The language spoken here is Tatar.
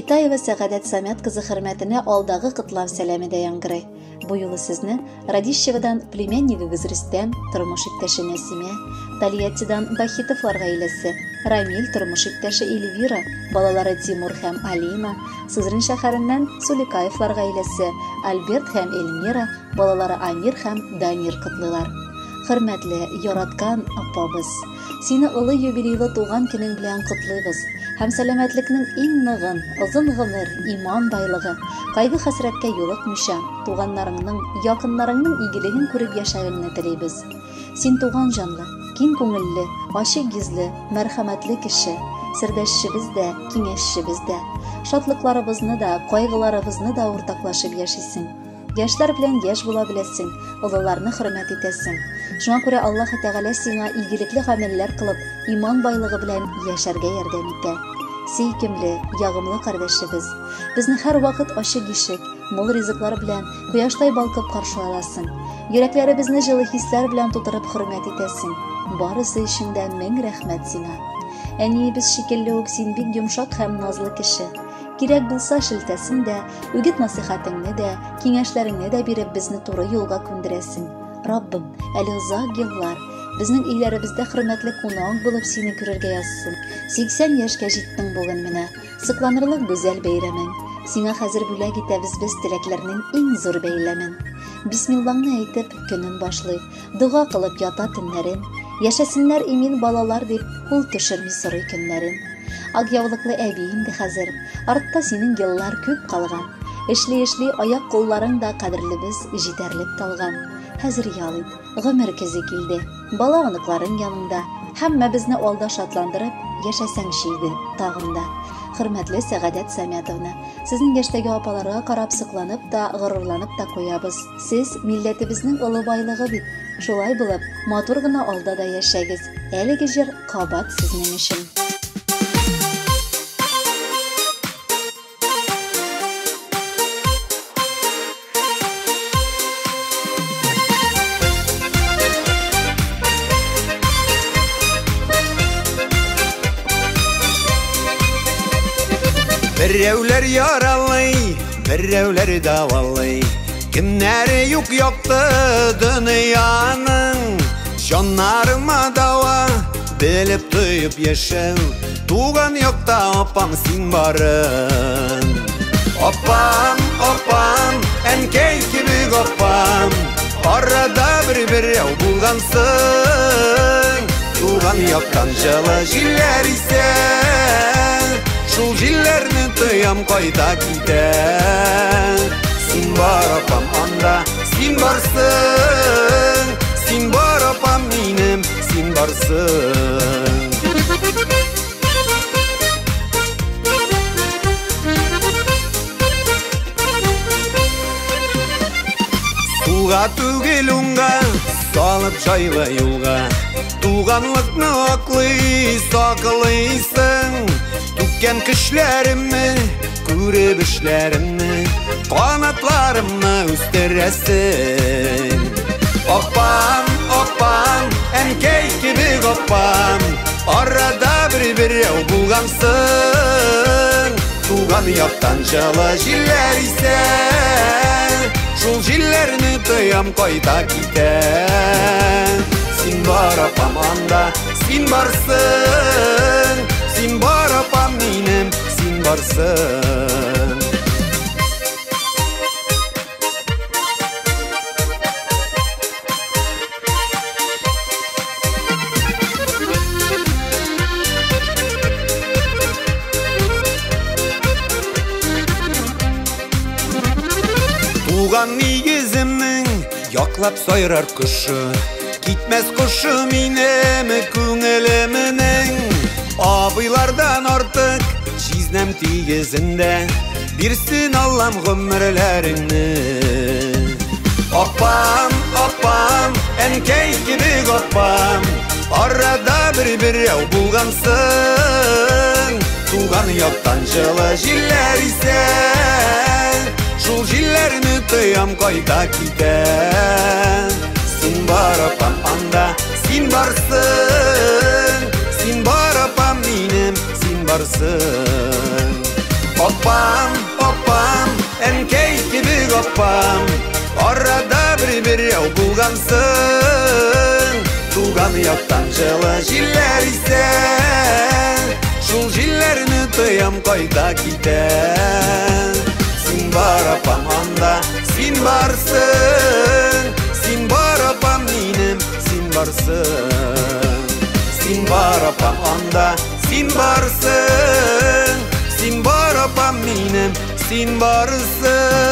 Китаева Сәгадәт Самят кызы хөрмәтенә алдагы котлау сәламе дә яңгырый. Бу юлы сезне Радищевадан племяннигыгыз Рөстәм, тормыш иптәше Нәсимә, Тольяттидан Бахитовлар гаиләсе, Рамил, тормыш иптәше Эльвира, балалары Тимур һәм Алина, Сызрань шәһәреннән Суликаевлар гаиләсе, Альберт һәм Эльмира, балалары Амир һәм Данир котлыйлар. Хөрмәтле, яраткан апабыз! Сине олы юбилейлы туган көнең белән котлыйбыз һәм сәламәтлекнең иң ныгын, озын гомер, иман байлыгы, кайгы-хәсрәткә юлыкмыйча, туганнарыңның, якыннарыңның игелеген күреп яшәвеңне телибез. Син туган җанлы, киң күңелле, ачык йөзле, мәрхәмәтле кеше, сердәшчебез дә, киңәшчебез дә. Шатлыкларыбызны да, кайгыларыбызны да уртаклашып яшисең. Яшьләр белән яшь була беләсең, олыларны хөрмәт итәсең. Шуңа күрә Аллаһы Тәгалә сиңа игелекле гамәлләр кылып, иман байлыгы белән яшәргә ярдәм итә. Сөйкемле, ягымлы кардәшебез! Безне һәрвакыт ачык ишек, мул ризыклар белән, кояштай балкып каршы аласың. Йөрәкләребезне җылы хисләр белән тутырып хөрмәт итәсең. Барысы өчен дә мең рәхмәт сиңа. Әниебез шикелле үк син бик йомшак һәм назлы кеше. Кирәк булса шелтәсен дә, үгет-насыйхәтеңне дә, киңәшләреңне дә биреп безне туры юлга күндерәсең. Раббым, әле озак еллар безнең өйләребездә хөрмәтле кунак булып сине күрергә язсын. 80 яшькә җиттең бүген менә. Сокланырлык гүзәл бәйрәмең. Сиңа хәзер бүләк итәбез без теләкләрнең иң зур бәйләмен. Бисмиллаңны әйтеп, көнен башлый, дога кылып ята төннәрен. Яшәсеннәр имин балалар дип, кул төшерми сорый көннәрен. Ак яулыклы әби инде хәзер. Артта синең еллар күп калган. Эшли-эшли аяк-кулларың да кадерлебез җитәрлек талган. Хәзер ял ит, гомер көзе килде. Бала оныкларың яныңда. Һәммәбезне алда шатландырып, яшәсәңче иде тагын да. Хөрмәтле Сәгадәт Самятовна, сезнең яшьтәге апаларга карап сокланып та, горурланып та куябыз. Сез милләтебезнең олы байлыгы бит. Шулай булып, матур гына алда да яшәгез. Әлеге җыр кабат сезнең өчен. Берәүләр яралый, берәүләр дәвалый. Кемнәре юк якты дөньяның. Җаннарыма дава, белеп тоеп яшәү. Туган якта апам син барын. Апам, апам, әнкәй кебек апам. Арада бер берәү булгансың. Туган яктан җылы җилләр исә. Шул җилләрне тоям кайта китә. Син бар апам анда, син барсың. Син бар апам минем, син барсың. Сулга түгел уңга, салып җайлы юлга. Туганлыкны аклый, саклыйсың. Түккән көчләремне, күреп эшләремне, канатларымны үстерәсең. Апам, апам, әнкәй кебек апам. Арада бер берәү булгансың. Туган яктан җылы җилләр исә. Шул җилләрне тоям кайта китә. Син бар апам анда, син барсың. Син бар апам минем, син барсың. Туган нигеземнең яклап сайрар кошы. Китмәс кошы минем күңелемнең. Абыйлардан артык җизнәм тигезендә. Бирсен Аллам гомерләреңне. Апам, апам, әнкәй кебек апам. Арада бер берәү булгансың. Туган яктан җылы җилләр исә. Шул җилләрне тоям кайта китә. Син бар апам анда, син барсың. Син бар апам минем, син барсың. Апам, апам, әнкәй кебек апам, арада бер-берәү булгансың. Туган яктан җылы җилләр исә, шул җилләрне тоям кайда китә. Син бар, апам, анда, син барсың, син бар, апам, минем, син барсың. Син бар, апам, анда, син барсың, син бар, апам, минем, син барсың.